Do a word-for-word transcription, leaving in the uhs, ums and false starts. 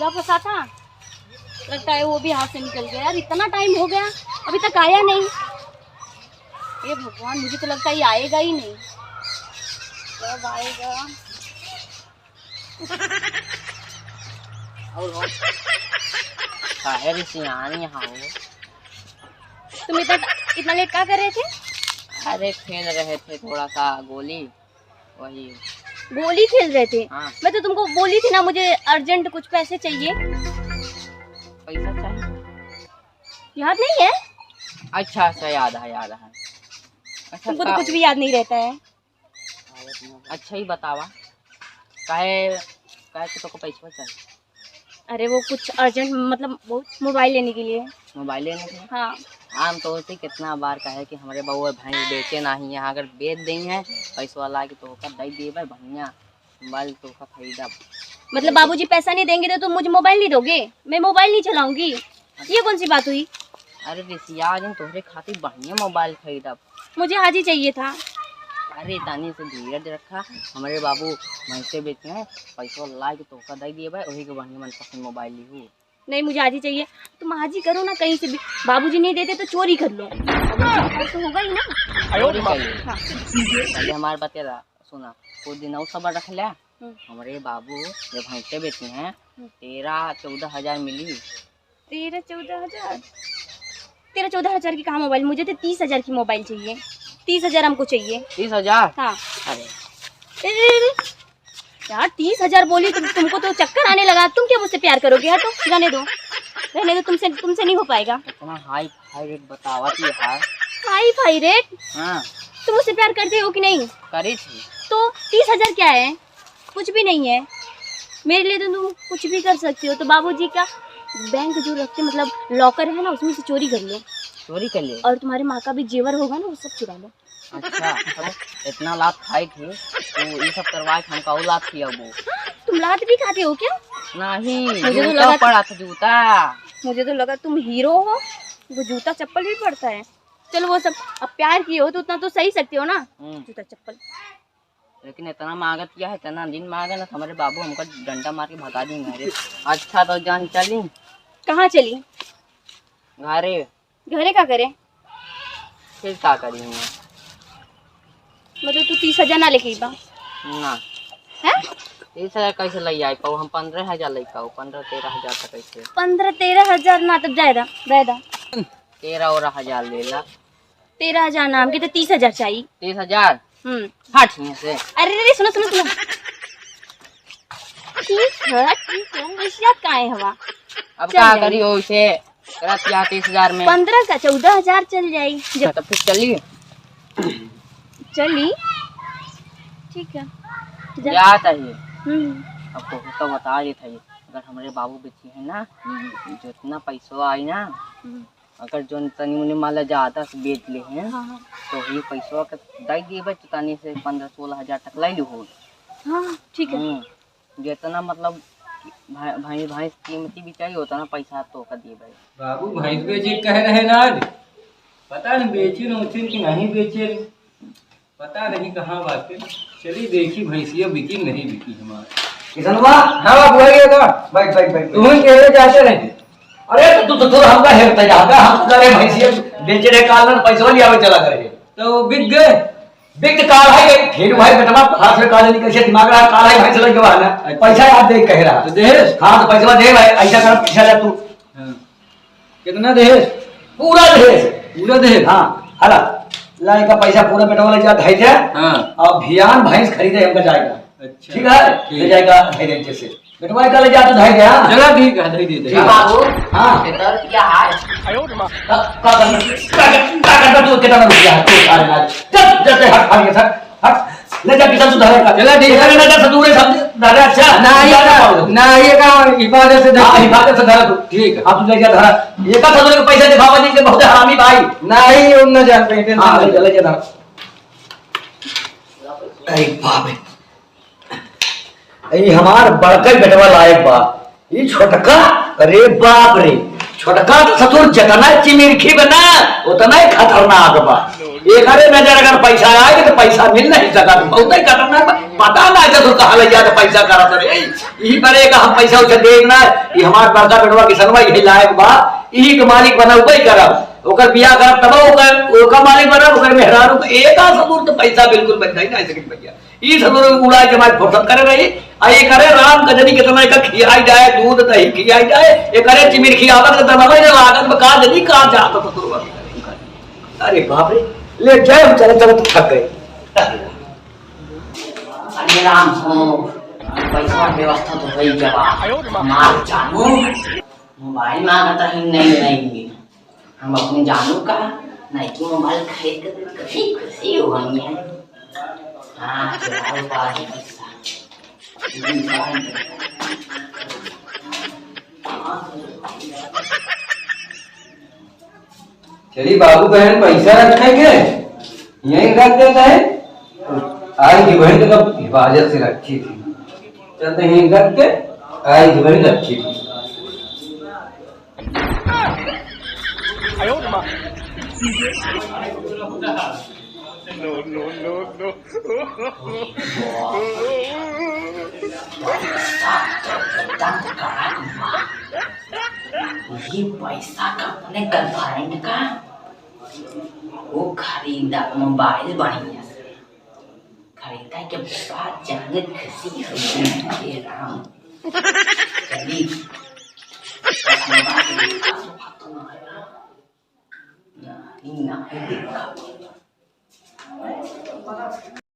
फंसा था, लगता है वो भी हाथ से निकल गया। यार, इतना टाइम हो गया, अभी तक आया नहीं। हे भगवान, मुझे तो लगता है ये आएगा ही नहीं। कब आएगा? और हो? काहे रे सियानी हो? तुम इतना, इतना लेट क्या कर रहे थे? अरे, खेल रहे थे थोड़ा सा गोली, वही। गोली खेल रहे थे? हाँ। मैं तो तुमको बोली थी ना, मुझे अर्जेंट कुछ पैसे चाहिए। पैसा चाहिए? याद नहीं है? अच्छा, अच्छा, याद है, याद है। अच्छा, तुमको तो का कुछ भी याद नहीं रहता है। अच्छा, ही बतावा, काहे, काहे के तोको पैसवा चाहिए? अरे, वो कुछ अर्जेंट, मतलब, वो मोबाइल लेने के लिए। मोबाइल लेने के लिए? हाँ। हम तो उसे कितना बार कहे कि हमरे बउआ भैंस बेचे नाही है, अगर बेच देई है, पैसवा ला के तोहका दे देबे, बढ़िया मोबाइल तोहका खरीदब। मतलब, बाबूजी पैसा नहीं देंगे तो तुम मुझे मोबाइल नहीं दोगे? मैं मोबाइल नहीं चलाऊंगी। ये कौन सी बात हुई? अरे रिसिया, आज हम तोहरे खातिर बढ़िया मोबाइल खरीदब। मुझे आज ही चाहिए था। अरे तनी से धीरज रखा, हमरे बाबू भैंसे बेचे हैं, पैसा ला के तोहका दे दिए भाई, वही के बढ़िया मनपसंद मोबाइल लीहू। नहीं, मुझे आज ही चाहिए। तुम आज ही करो ना कहीं से भी, बाबूजी नहीं देते तो चोरी कर लो। अगर तो होगा ही ना। चोरी कर लो। हाँ। पहले हमारे बतेला, सुना, कुछ दिन और सबर रख ले। हम्म। हमरे बाबू जब भैंसे बेचे हैं, हम्म। तेरह चौदह हजार मिली। तेरह चौदह हजार? तेरह चौदह हजार की कहाँ मोबाइल? मुझे तो तीस हजार की मोबाइल चाहिए। तीस हजार हमको चाहिए। तीस हजार? हाँ। अरे। ए, ए, ए, यार, तीस हजार बोली तुम, तुमको तो चक्कर आने लगा। तुम क्या मुझसे प्यार करोगे? हटो, जाने दो, रहने दो, तुमसे, तुमसे नहीं हो पाएगा। इतना हाई फाई रेट बतावा थी यार। हाई फाई रेट? हाँ। तुम मुझसे प्यार करते हो कि नहीं? करी थी। तो तीस हजार क्या है? कुछ भी नहीं है। मेरे लिए तो तुम कुछ भी कर सकते हो। तो बाबूजी का बैंक जो रखते, मतलब लॉकर है ना, उसमें से चोरी कर लो। चोरी कर ले? और तुम्हारे माँ का भी जेवर होगा ना, वो सब चुरा लो। अच्छा, तो इतना लात खाई थी, तो ये सब करवा के हमका और लात खियाबो। तुम लात भी खाते हो क्या? नहीं, मुझे तो जूता लगा पड़ा था, जूता। मुझे तो लगा तुम हीरो हो, वो जूता चप्पल भी पड़ता है। चलो वो सब, अब प्यार किए हो तो उतना तो सही सकते हो ना। हम्म। जूता चप्पल। लेकिन इतना मांगत क्या है, इतना दिन मांगे ना, हमारे बाबू हमका डंडा मार के भगा देंगे। अरे, अच्छा तो जान चली। कहाँ चली? घरे। घरे का करे? फिर का करी हम? मतलब तू तीस हजार ना लेके बा? ना। हैं? तीस हजार कैसे ले आई पाऊ? हम पन्द्रह हजार ले पाऊ, पन्द्रह तेरह हजार तक कैसे? पन्द्रह तेरह हजार ना, तब जाए दा, जाए दा। तेरह और हजार ले ला। तेरह हजार ना, हमके तो तीस हजार चाहिए। तीस हजार? हम्म। हट यहाँ से। अरे, अरे, सुनो, सुनो, सुनो। ठीक है, ठीक है, रिसियात काहे हवा? अब चल का जाई। करी हो इसे? रख यहाँ तीस हजार में। पन्द्रह का चौदह हजार चल जाई। जब तो फिर चली। चली। ठीक है। जा। जात है। हम्म। अब तो, तो बता देत है, अगर हमरे बाबू बेची है ना, हम्म। जितना पैसा आई ना, हम्म। अगर जोन तनी मुनी मान ला ज्यादा से बेच ले हैं, हाँ, हाँ। तो ये पैसवा के दे दिए बा, तो तनी से पन्द्रह सोलह हजार तक ले ली हो। हाँ, ठीक है। हम्म, जितना मतलब भै-, भैंस, भैंस कीमती बिचाई, उतना पैसा तो का दिए भाई। बाबू, भैंस बेचे कह रहे ना आज, पता नहीं बेचे न उठे कि नहीं बेचे। पता नहीं कहाँ बात है। चली देखी भैंसिया बिकी नहीं बिकी हमार। किसनवा? हाँ बाबू, आइए तो। बैठ, बैठ, बैठ, बैठ। तुम कह रहे जाते रहे। अरे तो तू तो, तू हमका हेरता जाता, हम तो अरे भैंसिया बेचे रहे, काल ना पैसा लिया चला करे। तो बिक गए? बिक तो काल है, फिर भाई बेटवा हाथ से काल नहीं, कैसे दिमाग रहा, काल है भैंस लग गवा ना। अच्छा। पैसा याद दे कह रहा। तो दे। हाँ तो पैसा दे भाई, ऐसा कर पैसा ले तू। हाँ। कितना दहेज? पूरा दहेज। पूरा दहेज? हाँ, हला। ला, इनका पैसा पूरा बेटवा ले जा, धई दे। हाँ। और भियान भैंस खरीदे हमका जाएगा। अच्छा। ठीक है? ठीक। ले जाएगा, धई दे जैसे। बेटवा का ले जा, तू धई दे, हाँ? चला, ठीक है, धई दे, धई दे। ठीक। बाबू, हाँ। कितना रुपया है? का, का करना? का, का, का करना तू? कितना रुपया है? तू सारे लाल। चल, चल, चल, हट, हट, हट। हट, ले जा, किसान सुधारे का। चला, ठीक है। इधर ना जा, सतुरे सब दादा, अच्छा। ना, ये दादा का, पाओ। ना, ये का, हिफाजत से धर। हाँ, हिफाजत से धरा तू। ठीक है। हाँ, तू ले जा, धरा। ये का सतुरे का पैसा दिखावा नहीं, कि बहुत हरामी भाई। ना, ये उन ना जानते हैं, हाँ, टेंशन ले जा, ले जा, धरा। अरे बाप रे। ई हमार बड़का बेटवा लायक बा। ई छोटका, अरे बाप रे, छोटका तो ससुर जतना चिमिरखी बा ना, उतना ही खतरनाक बा। एकरे नजर अगर पैसा आए तो पैसा मिल नहीं सकत, बहुत ही खतरनाक बा। पता ना ससुर कहाँ ले जात पैसा करत रहे। यही पर एक हम पैसा उसे देब ना, ये हमार बड़का बेटवा किसनवा यही लायक बा, यही के मालिक बनउबे करब। ओकर बियाह करब तब ओकर, ओकर मालिक बनब, ओकर मेहरारू के। एक ससुर तो पैसा बिल्कुल बन जाई ना, ऐसे कि भैया ई सब लोग उड़ाए जमाए फुर्सत करे रही। आ ये करे राम का जनी कितना एका खियाई जाए, दूध दही खियाई जाए, ये करे चिमिर खियावत के दनवे ने लागत में का जनी का जात तो तुरवा। अरे बाप रे, ले जाए हम चले चले तो थक गए। अरे राम हो, पैसा व्यवस्था तो होई गवा। हमार जानू मोबाइल मांगता ही नहीं, नहीं। हम अपने जानू का नई मोबाइल खरीद के कभी खुशी होइहैं। हाँ, चलाओ बाजी के साथ। चली बाबू बहन, पैसा रखे के यहीं रख देता है। आज की बहन तो हिफाजत से रखी थी, चलते यहीं रख के आज की बहन रखी थी। ये पैसा का अपने गर्लफ्रेंड का वो खरीदा मोबाइल बढ़िया से। खरीदा के बाद जाने खुशी होगी। हे राम। चली। नहीं, नहीं देखा।